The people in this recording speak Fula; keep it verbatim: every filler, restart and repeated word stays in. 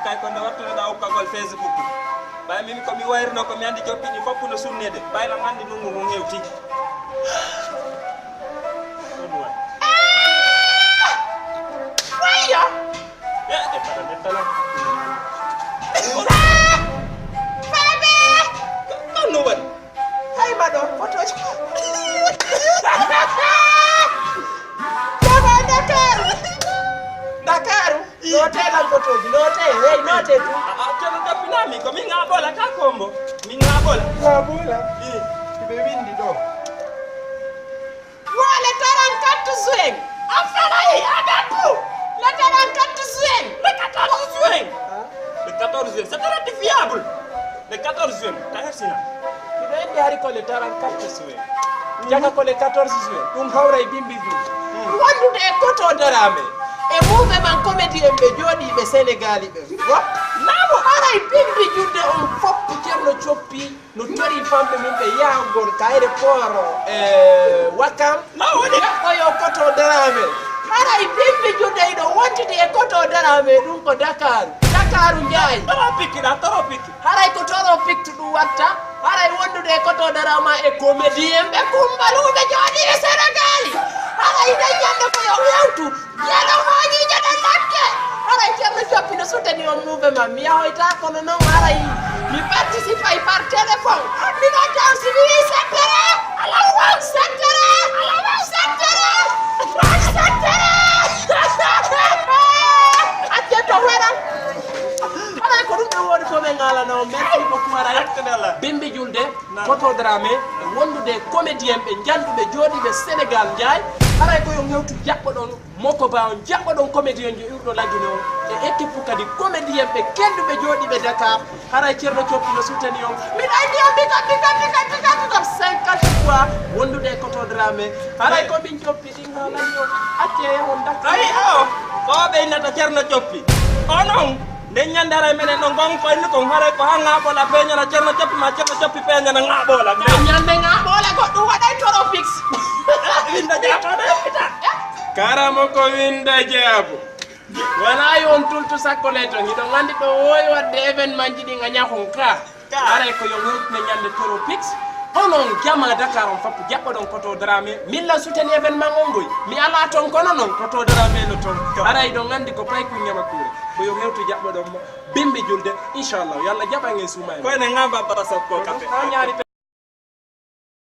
Kay ko nde wattunoɗaa ukkagol Facebook. Ɓay min ko mi wayrino ko mi anndi joppiɗi fof no sunneede. Ɓay lan anndi ndunngu ngu hewti. Ɗum waɗi. Wayyo! E, e, fara nde tala. Fara ɓe! Ko, ko no waɗi? Hay ma ɗo, photoji. Baba Dakar! Dakar! Note lan photoji, note, hey, note tu. A, a, kono tappinami ko min ŋaɓola ka kombo. Min ŋaɓola. Ŋaɓola? Ɓe windi ɗo. Wo le trente-quatre juin. A farai, a datu. Le trente-quatre juin. Le quatorze juin. Le quatorze juin. C'est très fiable. Le quatorze juin, ka hersina. Miɗo anndi hari ko le trente-quatre juin. Jaka ko le quatorze juin. Ɗum hawra e bimbi ɗum. Wondude e Koto Daraame. E mouvement comédien ɓe jooɗiiɓe Sénégal ɓe. Wa? Naamo haray bimbi julde on fof ko Ceerno Coppi no tori famɓe mum ɓe yahgol ka aéroport, eh, Wakam. Laawol de. Yaɓɓoyo Koto Daraame. Haray bimbi julde iɗo wontidi e Koto Daraame, ɗum ko Dakar. Dakar Njaay. Toro pikki ɗa, toro pikki. Haray ko toro pikki ɗum watta. Haray wondude e Koto Daraame e comédien ɓe kumbaluɓe jooɗiiɓe Sénégal. Haray nden ñande ko yo ŋewtu. Yero hooji jaɗa lakke. Haray Ceerno Coppi no soutenir on mouvement. Mi yahoyta kono noon haray mi participay par téléphone. Mino taw si mi wi settere. Alaw waw settere. Alaw waw settere. Waw settere. Acce to waɗa. Haray ko ɗum ɓe woni ko ɓe ŋalano. Merci beaucoup haray. Bimbi julde. Koto Dramé e wondude e comédien ɓe janduɓe jooɗiiɓe Sénégal Njaay. Haray ko yo ŋewtu jaɓɓoɗon Moko Ba on, jaɓɓoɗon comédien jo iwɗo Lagine on e équipe kadi comédien ɓe kenduɓe jooɗiiɓe Dakar. Haray Ceerno Coppi no soutenir on. Miɗo anndi on big up, big up, big up, big up, big up cinquante fois wondude e Koto Dramé. Haray ko min Coppi ɗin haalani on. Acce on Dakar. Ayi o ko ɓe innata Ceerno Coppi. Onon Nden ñande haray menen ɗon gonga ko inni kon haray ko haa ŋaaɓola peeñana Ceerno Coppi ma Ceerno Coppi peeñana ŋaaɓola. Nden ñande ŋaaɓola goɗɗum waɗay toro fixe. Winda jaatode fita. Karamo ko winda jaabo. Wala yo on tultu sakko le ton. Hiɗon anndi ɗo woowi waɗde événement ji ɗi ŋaña kon ka. Haray ko yo ŋewtine ñande toro fixe. Onon jama Dakar on fappu jaɓɓoɗon Koto Dramé. Min lan soutenir événement on ngoy. Mi ala ton kono non Koto Dramé no ton. Haray ɗon anndi ko pay kun ñama kuure. Ko yo ŋewtu jaɓɓoɗon mo. Bimbi julde, inchallah, yo Allah jaɓan en suuma en. Koyne ŋamba bara sakko kafe. Ha ñaari